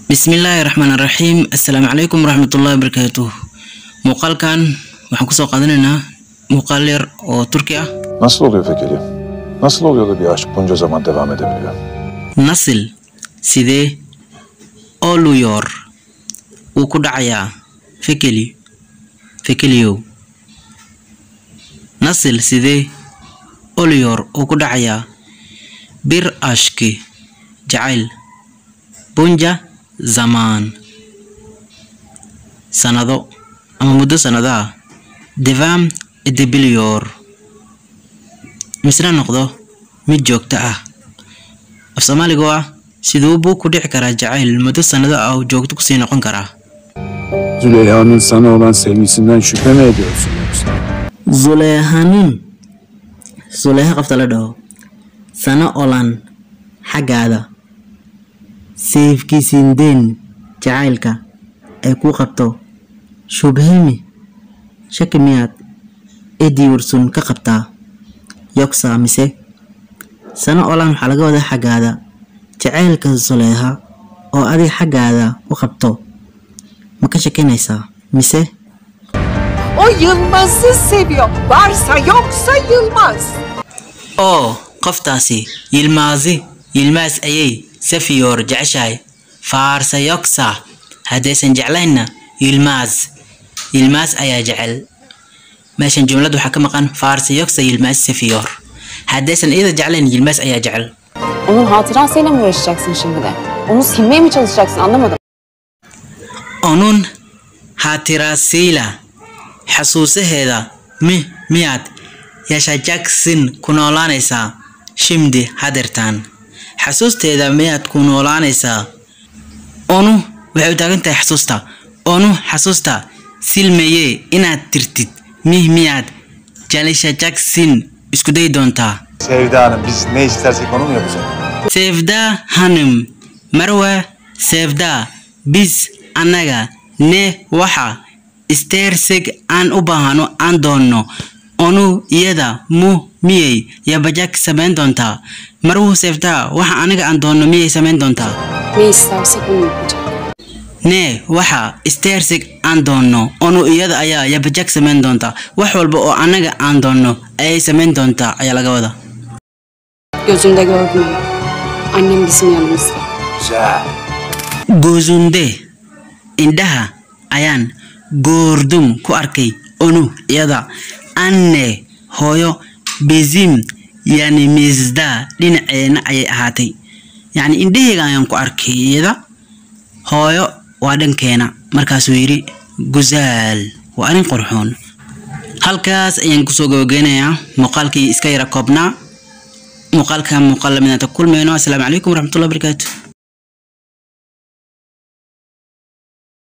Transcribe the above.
Bismillaahi raxmaani raxiim. Assalaamu calaykum waraxmatullaahi wabarakaatuh. Muuqaalkan waxaan kusoo qaadanaynaa muuqaal yar oo Turki ah. Nasıl oluyor Fekeli? Nasıl oluyor da bir aşk bunca zaman devam edebiliyor? Nasıl, sidee, oluyor, wuu ku dhacayaa, Fekeli, Fekeliyow? Nasıl, sidee, oluyor, uu ku dhacayaa, bir aşk, jacayl, bunca zaman, sanado ama muddo sanado ah, devam edebiliyor, misna noqdo mid joogto ah? Af Soomaaliga oo ah, siduu buu ku dhici karaa jacayl muddo sanado ah oo joogto kusii noqon karaa? Züleyha'nın sana olan sevgisinden şüphe mi ediyorsun yoksa? Zuleyhanun, Zuleyha qofta la dhaho, sana olan, xaggaada, sevgisinden, jacaylka ay ku qabto, şüphe mi, shaki miyaad, ediyorsun, ka qabtaa, yoksa, mise? Sana olan waxaa laga wadaa xaggaada. Jacaylka Zuleyha oo adiga xaggaada u qabto ma ka shakinaysaa mise? O Yılmaz'ı seviyor. Varsa yoksa Yılmaz. Oo qoftaasi Yilmaazi, Yilmaas ayay, seviyor, jeceshahay, varsa yoksa, haddaysan jeclaynna, Yilmaaz, Yilmaas ayaa jecel. Meeshan jumlad waxaa ka maqan varsa yoksa Yilmaz seviyor. Haddaysan iyada jeclayn, Yilmaas ayaa jecel. Onun hatırasıyla mı uğraşacaksın şimdi de? Onu silmeye mi çalışacaksın, anlamadım. Onun hatırasıyla, xasuusaheeda, mi, miyaad, yaşayacaksın, ku noolaanaysaa, şimdi, hadeertaan? Xasuusteeda miyaad ku noolaanaysaa? Onu waxay u taagan tahay xasuusta. Onu, xasuusta, silmeye, inaad tirtid, mi, miyaad, çalışacaksın, isku dayi doontaa? Sevda Hanım, biz ne istersek onu mu yapacak? Sevda Hanım, Marwa Sevda, biz, annaga, ne, waxa, istersek, aan u baahano, aan doonno, onu, iyada, mu, miyay, yapacak, samayn doontaa? Marwo Sevda, waxa aniga aan doonno miyay samayn doontaa? Ne istersek onu yapacak. Ne, waxa, istersek, aan doonno, onu, iyada, ayaa, yapacak, samayn doontaa. Wax walba oo anaga aan doonno ayay samayn doontaa ayaa laga wadaa. Gözünde gördüm onu. Annem bizim yanımızda. Güzel. Gözünde, indhaha, ayaan, gördüm, ku arkay, onu, iyada, anne, hooyo, bizim yanımızda, dhinaceena ayay ahaatay. Yacni indhahayga ayaan ku arkay iyada, hooyo waa dhankeena. Markaasuu yidhi, güzel, waa arrin qurxoon. Halkaas ayaan kusoo gabageynayaa muuqaalkii iska yara koobnaa. Muuqaalka muuqaal lamid aan kulmayno. Assalaamu calaykum waraxmatullahi wabarakaatu.